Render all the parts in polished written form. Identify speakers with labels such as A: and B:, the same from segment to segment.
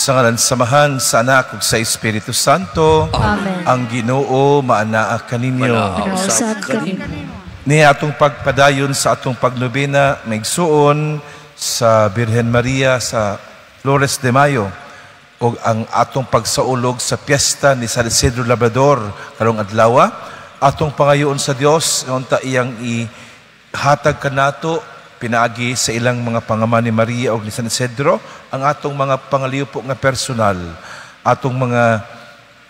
A: Sa ngalan sa Amahan, sa Anak ug sa Espiritu Santo.
B: Amen.
A: Ang Ginoo maanaa kaninyo.
C: Manaa
B: Usab kanimo.
A: Ni atong pagpadayon sa atong pagnobena maigsuon sa Birhen Maria sa Flores de Mayo ug ang atong pagsaulog sa piyesta ni San Isidro Labrador karong adlaw, atong pangayoon sa Dios unta iyang ihatag kanato pinaagi sa ilang mga pangama ni Maria ug ni San Isidro ang atong mga pangaliwpo nga personal, atong mga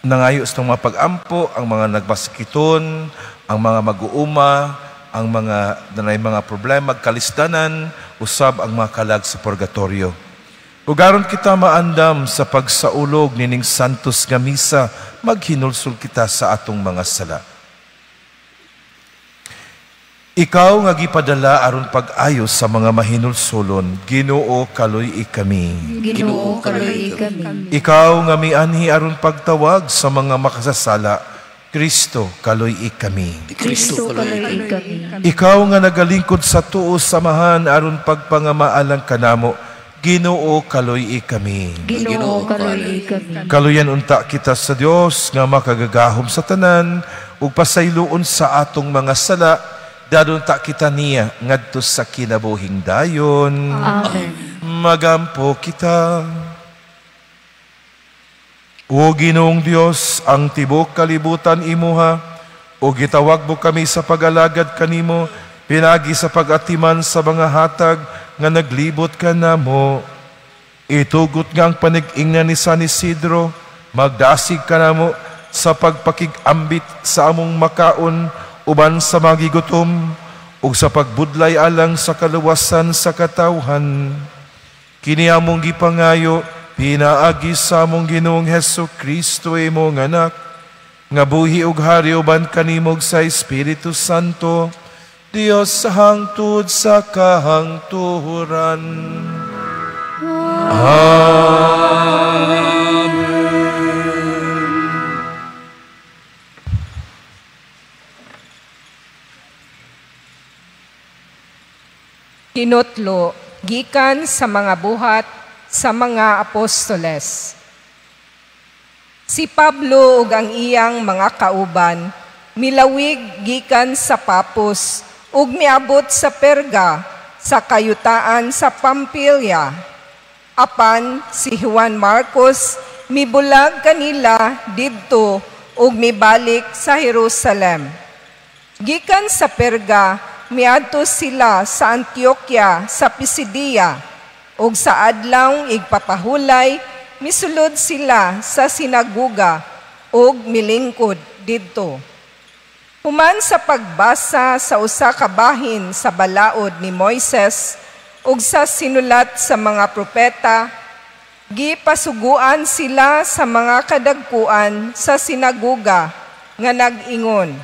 A: nangayo sa mga pag-ampo, ang mga nagmasakiton, ang mga mag-uuma, ang mga nanay mga problema, kalisdanan, usab ang mga kalag sa purgatorio. Ug aron kita maandam sa pagsaulog nining Santos nga Misa, maghinulsol kita sa atong mga sala. Ikaw nga gipadala aron pag-ayo sa mga mahinulsolon, Ginoo, kaluy-i kami.
B: Ginoo, kaluy-i kami.
A: Ikaw nga mianhi aron pagtawag sa mga makasasala, Kristo, kaluy-i kami.
B: Kristo, kaluy-i kami.
A: Ikaw nga nagalingkod sa tuo sa Amahan aron pagpangamaalang kanamo, Ginoo, kaluy-i kami.
B: Ginoo, kaluy-i kami.
A: Kaluyan unta kita sa Dios nga makagagahom sa tanan ug pasayloon sa atong mga sala, dadon ta kita niya ngadto sa kinabuhing dayon.
B: Amen.
A: Magampo kita. O Ginoong Dios, ang tibok kalibutan imuha, ug gitawag mo kami sa pag-alagad kanimo, pinagi sa pag-atiman sa mga hatag nga naglibot kanamo. Itugot nga ang panig-ingnan ni San Isidro, magdasig kanamo sa pagpakig-ambit sa among makaon uban sa magigutom, ug sa pagbudlay alang sa kaluwasan sa katawhan. Kini among gipangayo, pinaagi sa among Ginoong Hesus Kristo, imong anak, nga buhi ug hari uban kanimo ug sa Espiritu Santo, Dios sa hangtod sa kahangturan. Amen.
D: Hinutlo gikan sa mga buhat sa mga apostoles. Si Pablo ug ang iyang mga kauban milawig gikan sa Papos ug miabot sa Perga sa kayutaan sa Pampilia. Apan si Juan Marcos mibulag kanila didto ug mibalik sa Jerusalem. Gikan sa Perga miadto sila sa Antioquia sa Pisidia, ug sa adlawng igpapahulay misulod sila sa sinaguga ug milingkod didto. Human sa pagbasa sa usa ka bahin sa balaod ni Moises ug sa sinulat sa mga propeta, gipasuguan sila sa mga kadagkuan sa sinaguga nga nag-ingon,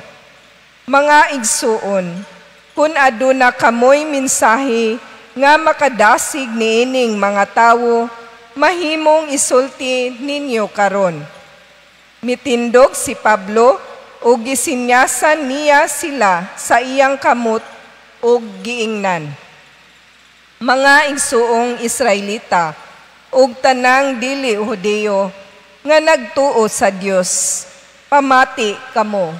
D: "Mga igsuon, kun aduna kamoy mensahe nga makadasig niining mga tawo, mahimong isulti ninyo karon." Mitindog si Pablo ug gisinyasan niya sila sa iyang kamot ug giingnan, "Mga igsuong Israelita ug tanang dili Hudiyo nga nagtuo sa Dios, pamati kamo.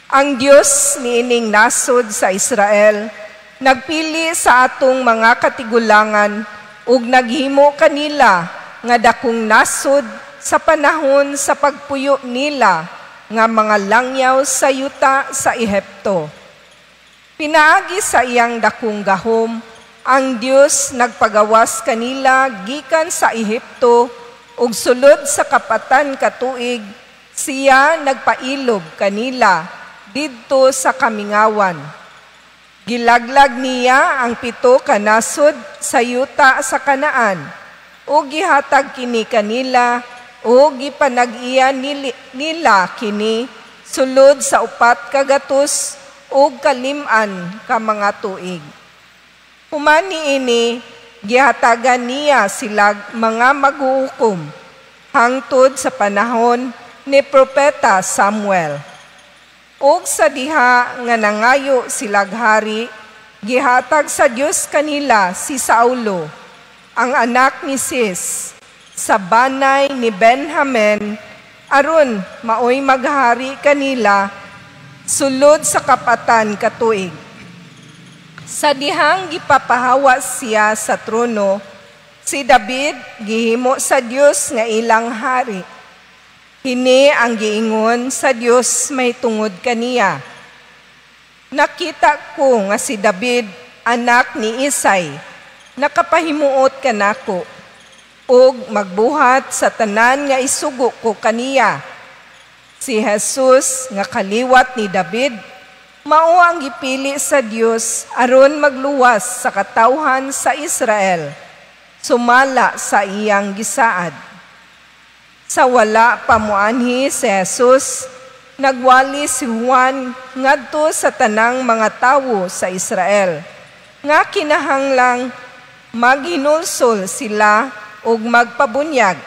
D: Ang Dios niining nasod sa Israel nagpili sa atong mga katigulangan ug naghimo kanila nga dakong nasod sa panahon sa pagpuyo nila nga mga langyaw sa yuta sa Ehipto. Pinaagi sa iyang dakong gahom, ang Dios nagpagawas kanila gikan sa Ehipto ug sulod sa 4 ka tuig siya nagpailob kanila didto sa kamingawan. Gilaglag niya ang 7 ka nasod sa yuta sa Kanaan ug gihatag kini kanila ug gipanag-iya nila kini sulod sa 405 ka mga tuig. Human niini, gihatagan niya sila mga maghuhukom hangtod sa panahon ni Propeta Samuel. Ug sa diha nga nangayo silag hari, gihatag sa Dios kanila si Saulo, ang anak ni Cis, sa banay ni Benjamin, aron maoy maghari kanila sulod sa 4 ka tuig. Sa dihang gipapahawa siya sa trono, si David gihimo sa Dios nga ilang hari. Hini ang giingon sa Dios mahitungod kaniya. Nakita ko nga si David, anak ni Isay, nakapahimuot kanako ug magbuhat sa tanan nga isugo ko kaniya. Si Jesus nga kaliwat ni David, mao ang gipili sa Dios aron magluwas sa katawhan sa Israel, sumala sa iyang gisaad. Sa wala pa moanhi si Jesus, nagwali si Juan ngadto sa tanang mga tawo sa Israel, nga kinahanglang maghinulsol sila ug magpabunyag.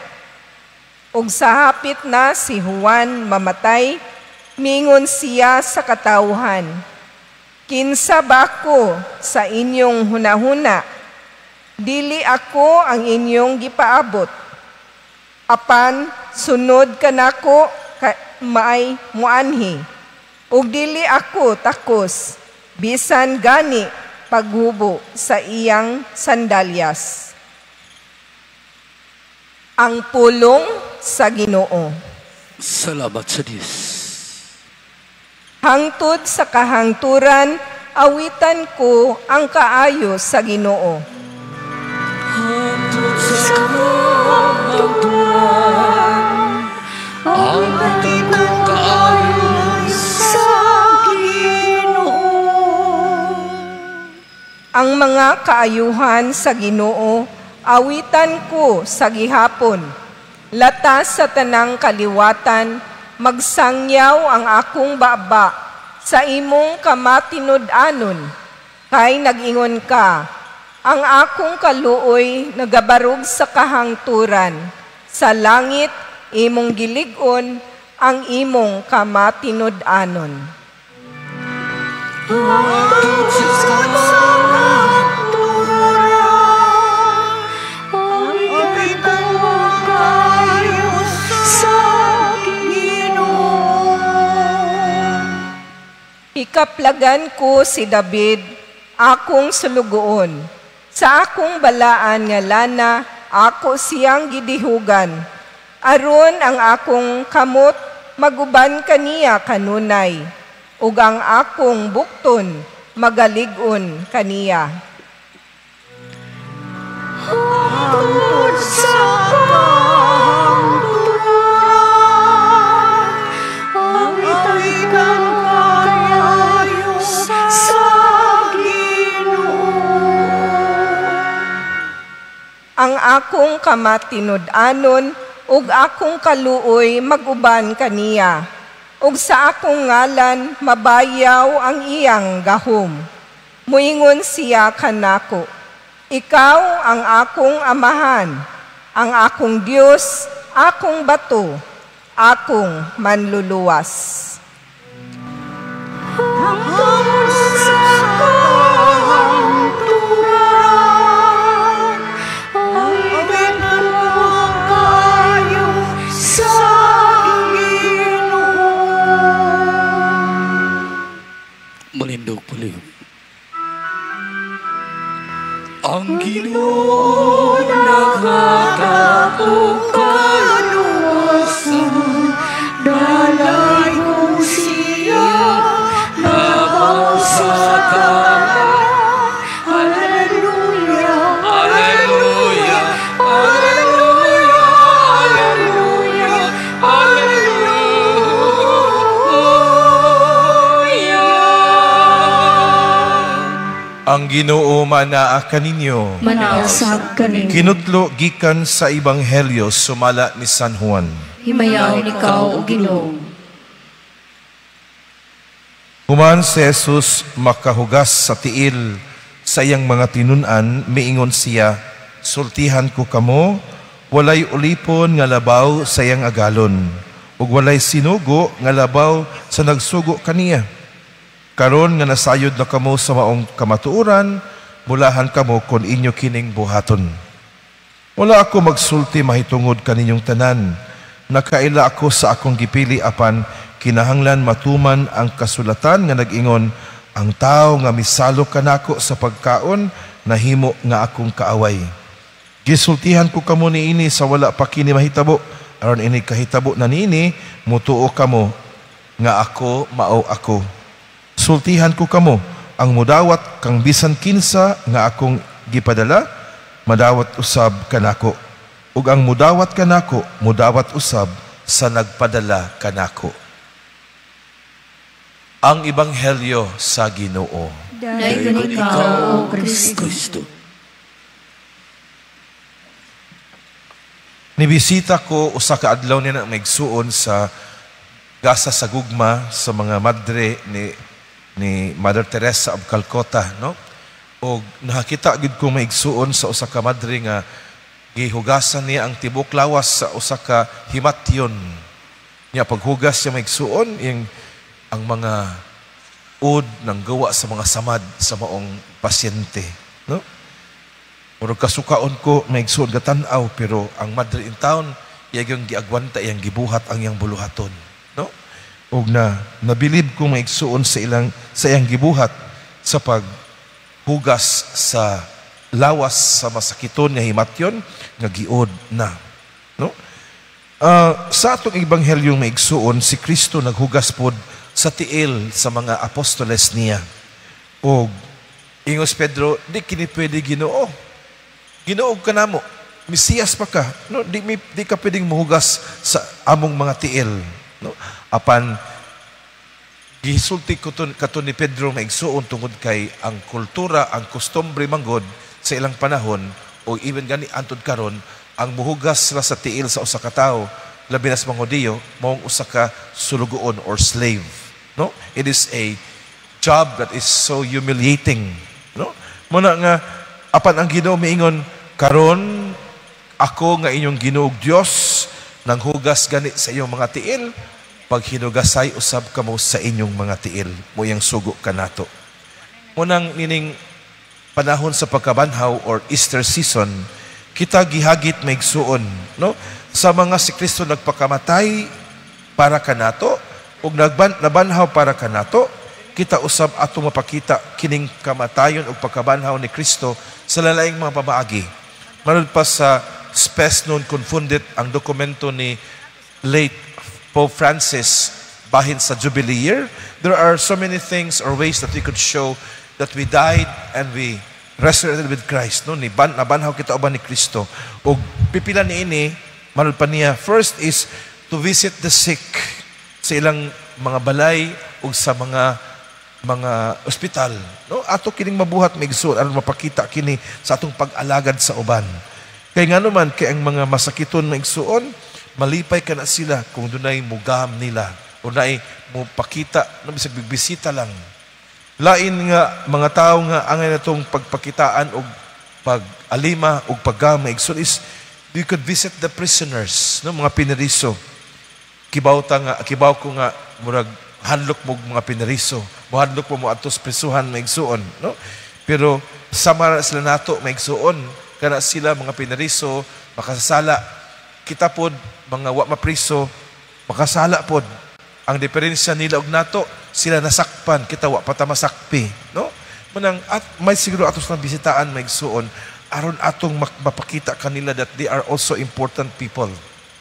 D: Ug sa hapit na si Juan mamatay, mingon siya sa katawhan, "Kinsa ba ako sa inyong hunahuna? Dili ako ang inyong gipaabot. Apan sunod kanako maay muanhi. Ug dili ako takos, bisan gani paghubo sa iyang sandalyas." Ang pulong sa Ginoo.
C: Salamat sa Dios.
D: Hangtod sa kahangturan, awitan ko ang kaayo sa Ginoo.
C: Hangtod sa kahangturan, awitan ko kaayo sa Ginoo.
D: Ang mga kaayuhan sa Ginoo, awitan ko sa gihapon. Latas sa tanang kaliwatan, magsangyaw ang akong baba sa imong kamatinud-anon. Kay nag-ingon ka, ang akong kaluoy nagabarog sa kahangturan. Sa langit, imong gilig-on ang imong kamatinud-anon.
C: Hangtod sa kahangturan, awitan ko kaayo sa Ginoo.
D: Ikaplagan ko si David, akong sulugoon. Sa akong balaan nga lana, ako siyang gidihugan. Aron ang akong kamot maguban kaniya kanunay, ug ang akong bukton magalig-on kaniya.
C: Hangtod sa kahangturan, awitan ko kaayo sa Ginoo.
D: Ang akong kamatinud-anon ug akong kaluoy maguban kaniya, ug sa akong ngalan mabayaw ang iyang gahom. Muingon siya kanako, "Ikaw ang akong amahan, ang akong Dios, akong bato, akong manluluwas."
C: Hangtod sa kahangturan, awitan ko kaayo sa Ginoo. Malindog palihog. Ang Ginoo naghatag og kaluwasan, dalaygon siya labaw sa tanan. Hallelujah, Hallelujah, Hallelujah, Hallelujah, Hallelujah.
A: Ang Ginoo manaa kaninyo.
B: Manaa usab kaninyo.
A: Kinutlo gikan sa Ebanghelyo sumala ni San Juan.
B: Himayaon ikaw, O Ginoo.
A: Human si Jesus makahugas sa tiil sa iyang mga tinun-an, miingon siya, "Sultihan ko kamo, walay ulipon nga labaw sa iyang agalon, ug walay sinugo nga labaw sa nagsugo kaniya. Karon nga nasayod na kamo sa maong kamatuoran, mulahan kamo kon inyo kining buhaton." Wala ako magsulti mahitungod kaninyong tanan. Nakaila ako sa akong gipili, apan kinahanglan matuman ang kasulatan nga nag-ingon, "Ang tao nga misalok kanako sa pagkaon nahimo nga akong kaaway." Gisultihan ko kamo niini sa wala pa kini mahitabo, aron inig kahitabo na niini, mutuo kamo nga ako mao ako. Sultihan ko kamo, ang mudawat kang bisan kinsa nga akong gipadala, madawat usab kanako. Ug ang mudawat kanako, mudawat usab sa nagpadala kanako. Ang Ebanghelyo sa Ginoo.
B: Dayon ikaw, O Kristo.
E: Kristo.
A: Nibisita ko usa ka adlaw niya na maigsuon sa Gasa sa Gugma sa mga madre ni Mother Teresa of Calcutta, no? Og nakakita gid ko, maigsuon, sa usa ka madre nga gihugasan niya ang tibok lawas sa usa ka himatyon. Niya paghugas siya, maigsuon, yung ang mga ud nang gawa sa mga samad sa maong pasyente, no? Murag kasukaon ko, maigsuon, gatan-aw, pero ang madre in town, iyang giagwanta, iyang gibuhat ang iyang buluhaton, no? Og na nabilib ko, maigsuon, sa iyang gibuhat sa paghugas sa lawas sa masakiton nga himatyon nga giod na, no? Sa atong ebanghelyong, maigsuon, si Kristo naghugas pod sa tiil sa mga apostoles niya. Og ingos Pedro, "Di kini pwede, Ginoo. Ginoo ka namo. Mesiyas pa ka. No, di ka pwedeng muhugas sa among mga tiil." No? Apan gisulti ko to, kato ni Pedro, maigsuon, tungod kay ang kultura, ang kostumbre manggod sa ilang panahon o even gani antud karon, ang muhugas sila sa tiil sa usa ka tawo, labi na sa mga Hudiyo, maong usa ka sulugoon or slave, no? It is a job that is so humiliating, no? Muna nga apan ang Ginoo miingon, "Karon ako nga inyong Ginoo ug Dios nanghugas gani sa inyong mga tiil, paghinugasay usab kamo sa inyong mga tiil." Mo iyang sugo kanato. Munang nining panahon sa pagkabanhaw or Easter season, kita gihagit, maigsuon, no, sa mga si Kristo nagpakamatay para kanato ug nabanhaw para kanato, kita usab atong mapakita kining kamatayon ug pagkabanhaw ni Kristo sa lalaing mga pamaagi. Manod pa sa Spes non confundit, ang dokumento ni late Pope Francis bahin sa Jubilee year, there are so many things or ways that we could show that we died and we resurrected with Christ. No? Ni ban, nabanhaw kita uban ni Kristo. Og pipila ni ini, manod pa niya, first is to visit the sick sa ilang mga balay ug sa mga ospital. No? Ato kining mabuhat, maigsuon, aron mapakita kini sa atong pag-alagad sa uban. Kay nga naman, kay ang mga masakiton, maigsuon, malipay ka na sila kung dunay mugam nila o naay mo pakita, no, bisag bisita lang. Lain nga mga tao nga angay natong pagpakitaan og pag-alima og paggama, maigsuon, is you could visit the prisoners, no, mga pineriso. Kibaw ta nga, kibaw ko nga murag hadlok mo mga pineriso. Mohadlok mo mo adto sa prisuhan, maigsuon, no? Pero sama na sila nato, maigsuon, kana sila mga pineriso, makasasala. Kita pod mga wa mapriso, makasala pod. Ang diferensya nila og nato, sila nasakpan, kita wa pa ta masakpi, no? Manang at may siguro atos nang bisitaan, maigsuon, aron atong mapakita kanila that they are also important people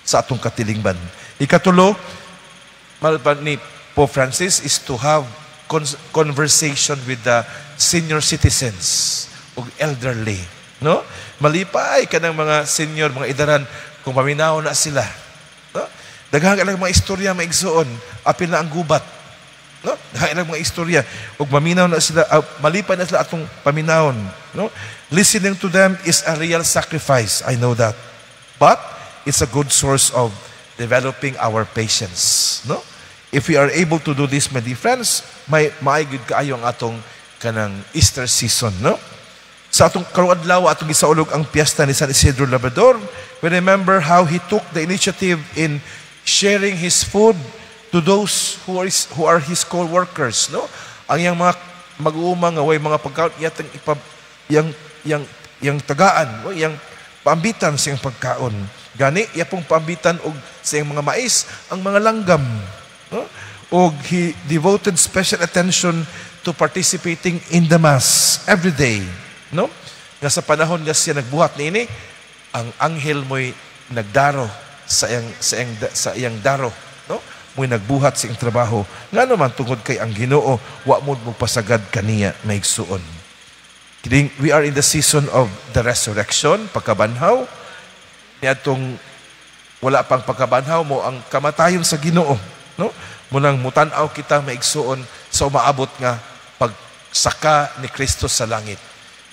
A: sa atong katilingban. Ikatulo, malpan ni Pope Francis, is to have conversation with the senior citizens ug elderly, no? Malipay kanang mga senior, mga idaran, kung paminaw na sila, no? Daghan lang mga istorya, maigsuon, apil na ang gubat, no? Daghan lang mga istorya ug maminaw na sila, malipay na sila atong paminawon, no? Listening to them is a real sacrifice, I know that. But it's a good source of developing our patience, no? If we are able to do this, my dear friends, may maay gyud kaayo ang atong kanang Easter season, no? Sa atong karong adlaw, atong gisaulog ang piyesta ni San Isidro Labrador. We remember how he took the initiative in sharing his food to those who are his co-workers, no? Ang iyang mga mag-uuma nga way mga pagkaon, iyang ipa, yang yang yang tagaan, no? Yang paambitan sa iyang pagkaon. Gani iya pong paambitan og sa iyang mga mais ang mga langgam, no? Og he devoted special attention to participating in the mass every day, no? Nga sa panahon nga siya nagbuhat niini, ang anghel mo'y nagdaro sa iyang daro, no? Mo'y nagbuhat sa iyang trabaho. Ngano man, tungod kay ang Ginoo wa mo pasagad kaniya, maigsuon. Kining we are in the season of the resurrection, pagkabanhaw. Niadtong wala pang pagkabanhaw mo ang kamatayon sa Ginoo, no? Munang mutan-aw kita, maigsuon, sa umaabot nga pagsaka ni Kristo sa langit.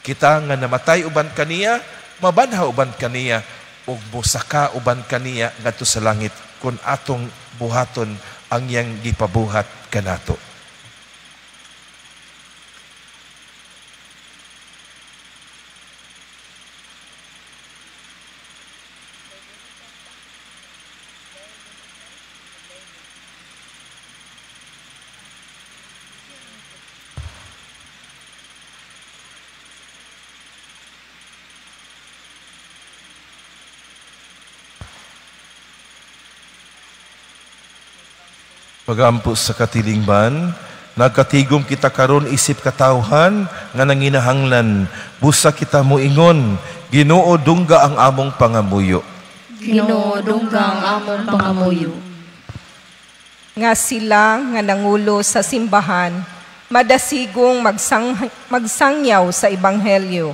A: Kita nga namatay uban kaniya, mabanhaw uban kaniya ug mosaka uban kaniya ngadto sa langit kung atong buhaton ang iyang gipabuhat kanato. Pagampo sa katilingban, nagkatigom kita karon isip katawhan nga nanginahanglan. Busa kita moingon, Ginoo, dungga ang among pangamuyo.
B: Ginoo, dungga ang among pangamuyo.
D: Nga sila nga nangulo sa simbahan madasigong magsangyaw sa ebanghelyo.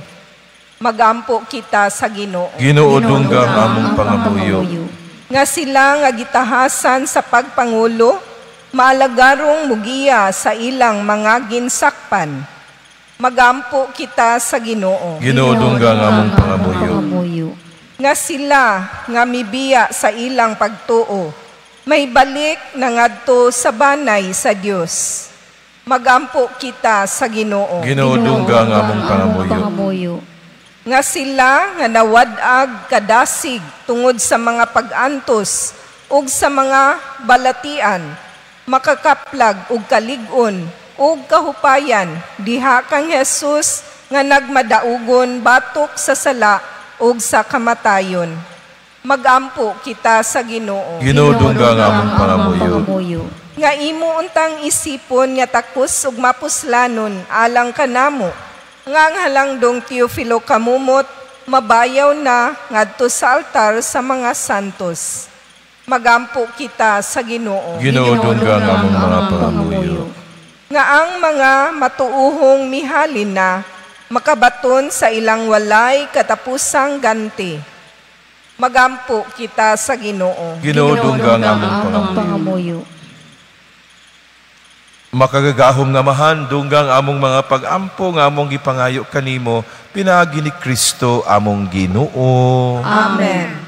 D: Magampo kita sa Ginoo.
A: Ginoo, dungga ang among pangamuyo.
D: Nga sila nga gitahasan sa pagpangulo maalagarong mugiya sa ilang mga ginsakpan. Magampo kita sa Ginoo.
A: Ginoo, dungga ang among pangamuyo.
D: Nga sila nga mibiya sa ilang pagtuo may balik na ngadto sa banay sa Dios. Magampo kita sa Ginoo.
A: Ginoo, dungga ang among pangamuyo.
D: Nga sila nga nawad-ag kadasig tungod sa mga pag-antos ug sa mga balatian, makakaplag og kalig-on ug kahupayan diha kang Jesus nga nagmadaugon batok sa sala ug sa kamatayon. Magampo kita sa Ginoo.
A: Ginoo, dungga ang among pangamuyo.
D: Nga imo untang isipon nga takos ug mapuslanon alang kanamo, nga ang halangdong Teofilo Camomot mabayaw na ngadto sa altar sa mga santos. Magampo kita sa Ginoo.
A: Ginoo, dungga ang among mga pangamuyo.
D: Nga ang mga matuuhong mihalin na makabaton sa ilang walay katapusang ganti. Magampo kita sa Ginoo.
A: Ginoo, dungga ang among pangamuyo. Makagagahom nga Amahan, dungga ang among mga pag-ampo nga among gipangayo kanimo pinaagi ni Kristo among Ginoo.
D: Amen.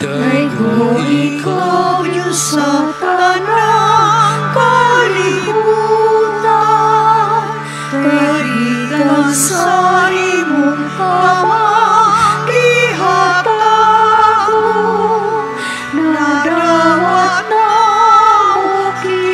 C: Daigo ikaw, Diyos, sa tanang kalibutan, kay sa imong kamang gihatago, nadawat namo kita.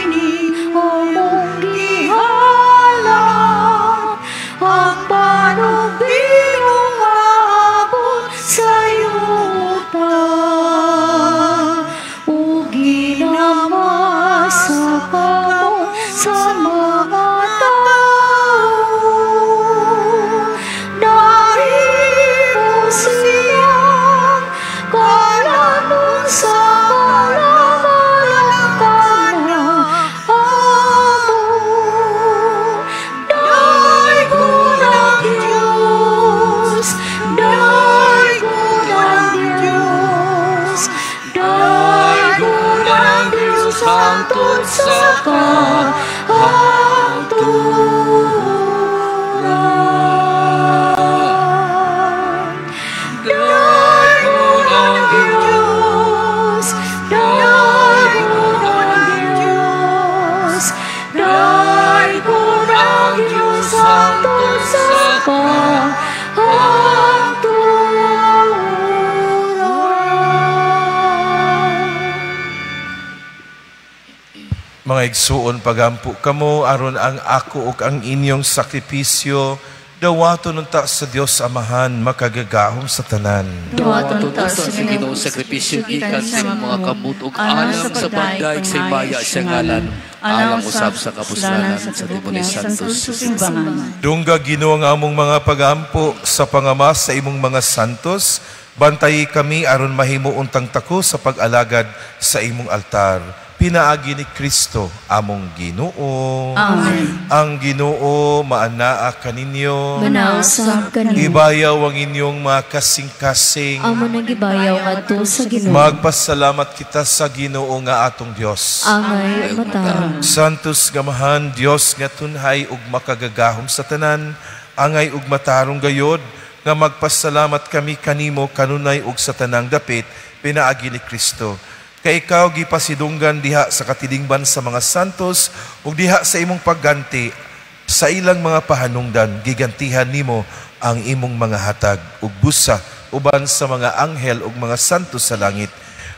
A: Mga igsuon, pagampo kamo aron ang ako ug ang inyong sakripisyo dawaton unta sa Dios Amahan makagagahom sa tanan.
B: Dawaton ta
E: sa Ginoo sakripisyo gikan sa imong mga kamot ug alang sa pagdaig sa himaya sa ngalan, alang usab sa kapuslanan sa tibuok ni Santos
C: Simbangan.
A: Dungga Ginoo ang among mga pagampo sa pangama sa imong mga santos, bantayi kami aron mahimo untang tako sa pag-alagad sa imong altar. Pinaagi ni Kristo among Ginoo.
C: Amen.
A: Ang Ginoo maanaa kaninyo.
B: Manausab kanimo.
A: Ibayaw ang inyong mga kasing-kasing.
B: Amo nang gibayaw ngadto sa Ginoo.
A: Magpasalamat kita sa Ginoo nga atong Dios.
B: Angay matarong.
A: Santos Gamahan, Dios nga tunhay ug makagagahom sa tanan, angay ug matarong gayod nga magpasalamat kami kanimo kanunay ug sa tanang dapit pinaagi ni Kristo. Kay ikaw gipasidunggan diha sa katilingban sa mga santos ug diha sa imong pagganti sa ilang mga pahanungdan, gigantihan nimo ang imong mga hatag ug busa uban sa mga anghel ug mga santos sa langit.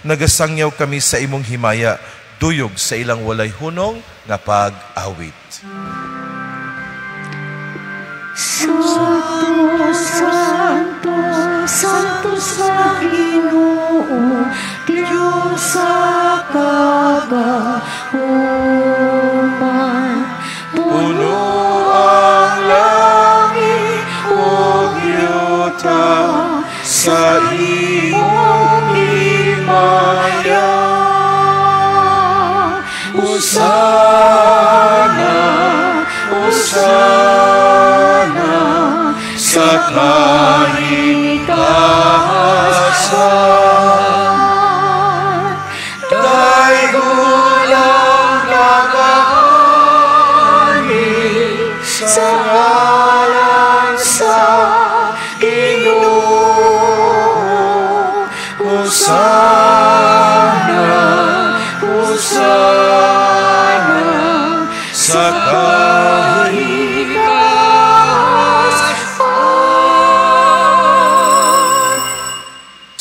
A: Nagasangyaw kami sa imong himaya, duyog sa ilang walay hunong nga pag-awit.
C: Santo, Santo, Santo sa Ginoo, Diyos sa kagahuman.
A: Puno ang langit ug yuta sa imong himaya. Hosana, Hosana sa kahitasan. Daygulang nagaanhi sa ngalan sa Ginoo. Hosana, Hosana sa kahitasan.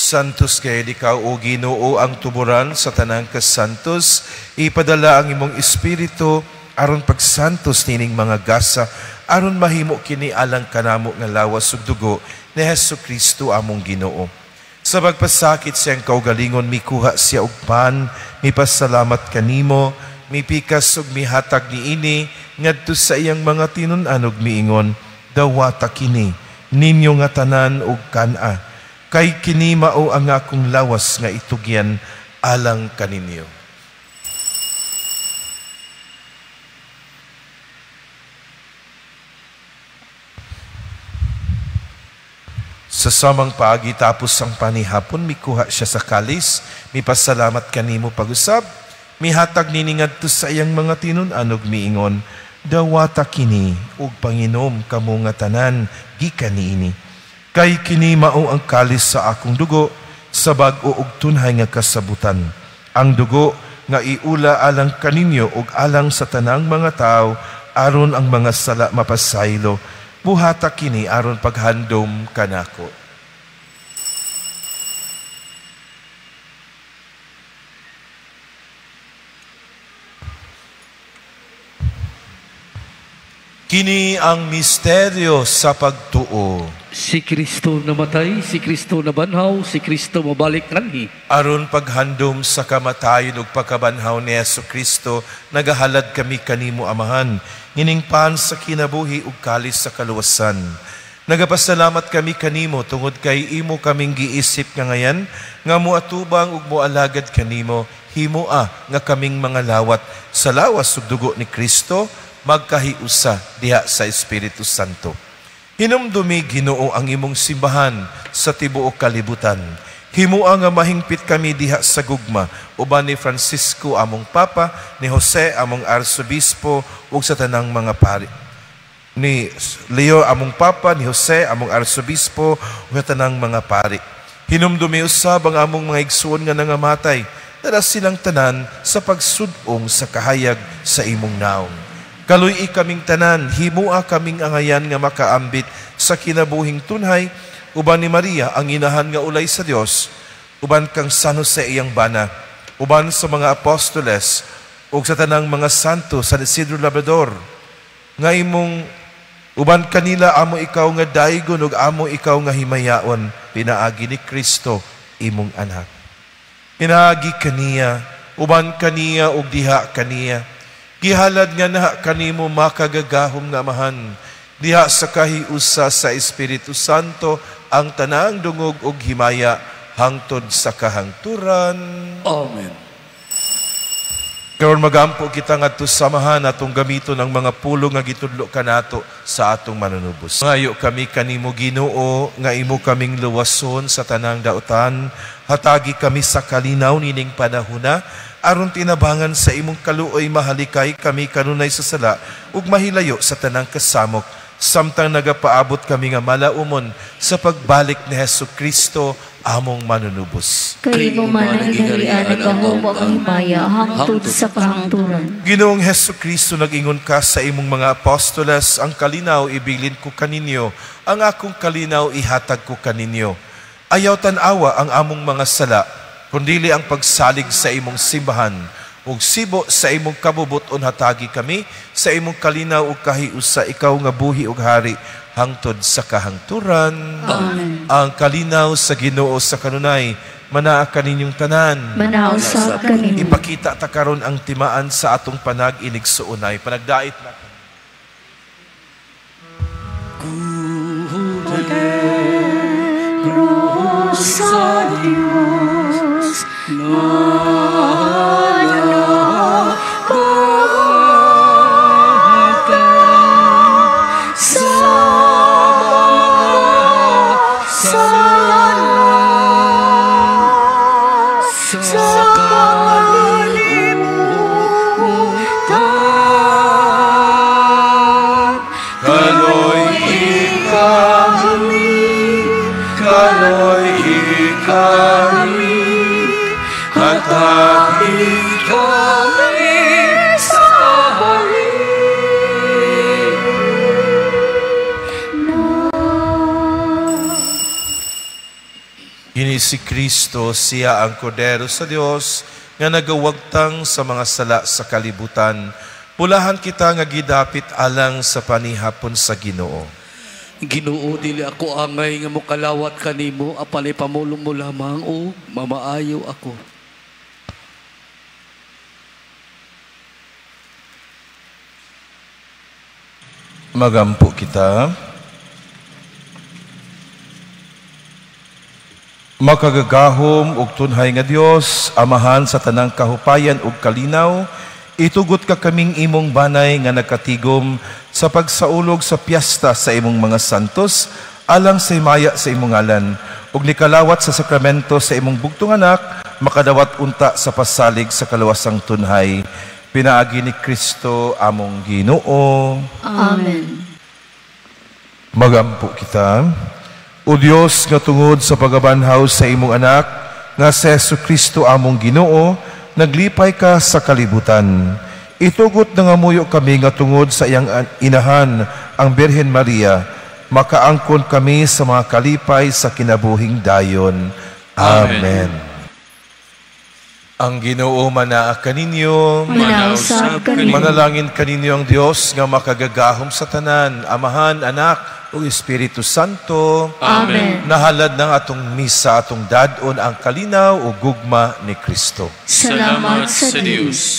A: Santos kay ikaw o Ginoo ang tuburan sa tanang kasantos, ipadala ang imong espiritu aron pagsantos nining mga gasa, aron mahimo kini alang kanamo nga lawas ug dugo ni Hesus Kristo among Ginoo. Sa pagpasakit siyang kaugalingon, mikuha siya og pan, mipasalamat kanimo, mipikas ug mihatag niini ngadto sa iyang mga tinun-an ug miingon, dawata kini ninyo nga tanan ug kan-a, kay kini mao ang akong lawas nga itugyan alang kaninyo. Sa samang paagi tapos ang panihapon, mikuha siya sa kalis, mipasalamat kanimo pag-usab, mihatag nini ngadto sa iyang mga tinun-an ug miingon, dawata kini ug panginom kamo nga tanan gikan niini. Kay kini mao ang kalis sa akong dugo sa bag-o ug tunhay nga kasabutan. Ang dugo nga iula alang kaninyo ug alang sa tanang mga tawo aron ang mga sala mapasaylo. Buhata kini aron paghandom kanako. Kini ang misteryo sa pagtuo.
E: Si Kristo namatay, si Kristo nabanhaw, si Kristo mabalik nganhi.
A: Aron paghandom sa kamatayon ug pagkabanhaw ni Hesus Kristo, nagahalad kami kanimo Amahan, ngining pan sa kinabuhi ug kalis sa kaluwasan. Nagapasalamat kami kanimo tungod kay imo kaming giisip nga ngayan, nga moatubang ug moalagad kanimo, himoa nga kaming mga lawat sa lawas ug dugo ni Kristo, magkahiusa diha sa Espiritu Santo. Hinumdumi Ginoo ang imong simbahan sa tibuok kalibutan. Himua nga mahingpit kami diha sa gugma uban ni Francisco among Papa, ni Jose among Arsobispo ug sa tanang mga pari. Ni Leo among Papa, ni Jose among Arsobispo ug sa tanang mga pari. Hinumdumi usab ang among mga igsuon nga nangamatay, dala silang tanan sa pagsud-ong sa kahayag sa imong naong. Kaluy-i kaming tanan, himua kaming angayan nga makaambit sa kinabuhing tunhay, uban ni Maria ang inahan nga ulay sa Dios, uban kang San Jose iyang bana, uban sa mga apostoles, ug sa tanang mga santo sa Isidro Labrador nga imong uban kanila amo ikaw nga daygon ug amo ikaw nga himayaon pinaagi ni Kristo imong anak. Pinaagi kaniya, uban kaniya ug diha kaniya, gihalad nga na kanimo makagagahom nga Amahan diha sa kahiusa sa Espiritu Santo ang tanang dungog ug himaya hangtod sa kahangturan.
E: Amen.
A: Karon magampo kita ngadto sa Amahan atong gamiton ang mga pulong nga gitudlo kanato sa atong manunubos. Ngayo kami kanimo Ginoo nga imo kaming luwason sa tanang dautan, hatagi kami sa kalinaw nining panahona aron tinabangan sa imong kaluoy mahalikay kami kanunay sa sala ug mahilayo sa tanang kasamok samtang nagapaabot kami nga malaumon sa pagbalik ni Hesus Kristo among manunubos.
B: Kay imo man ang gingharian, ang gahom ug ang himaya hangtod sa kahangturan.
A: Ginoong Hesus Kristo, nag-ingon ka sa imong mga apostoles, ang kalinaw ibilin ko kaninyo, ang akong kalinaw ihatag ko kaninyo. Ayaw tan-awa ang among mga sala, kundili ang pagsalig sa imong simbahan. Ug sibo sa imong kabubuton hatagi kami sa imong kalinaw ug kahiusa, ikaw nga buhi ug hari hangtod sa kahangturan.
B: Amen.
A: Ang kalinaw sa Ginoo sa kanunay manaa kaninyong tanan.
B: Manaa usab kanimo.
A: Ipakita ta karon ang timaan sa atong panag-inigsuonay. Panagdait na.
C: Sa Diyos,
A: Si Kristo, siya ang Kordero sa Dios nga nagawagtang sa mga sala sa kalibutan. Pulahan kita nga gidapit alang sa panihapon sa Ginoo.
E: Ginoo, dili ako angay nga mokalawat kanimo, apan ipamulong mo lamang o mamaayo ako.
A: Magampo kita. Makagagahom ug tunhay nga Dios, Amahan sa tanang kahupayan ug kalinaw, itugot ka kaming imong banay nga nagkatigom sa pagsaulog sa piyesta sa imong mga santos, alang sa himaya sa imong ngalan, ug nikalawat sa sakramento sa imong bugtong anak, makadawat unta sa pasalig sa kaluwasang tunhay. Pinaagi ni Kristo among Ginoo.
B: Amen.
A: Magampo kita. O Dios nga tungod sa pagabanhaw sa imong anak nga si Jesu Kristo among Ginoo, naglipay ka sa kalibutan. Itugot nangamuyo kami nga tungod sa iyang inahan ang Birhen Maria, makaangkon kami sa mga kalipay sa kinabuhing dayon. Amen. Amen. Ang Ginoo manaa kaninyo,
B: manausap kaninyo.
A: Manalangin kaninyo ang Dios nga makagagahom sa tanan, Amahan, Anak, ug Espiritu Santo.
B: Amen.
A: Nahalad ng atong misa, atong dadon ang kalinaw o gugma ni Kristo.
B: Salamat sa Dios.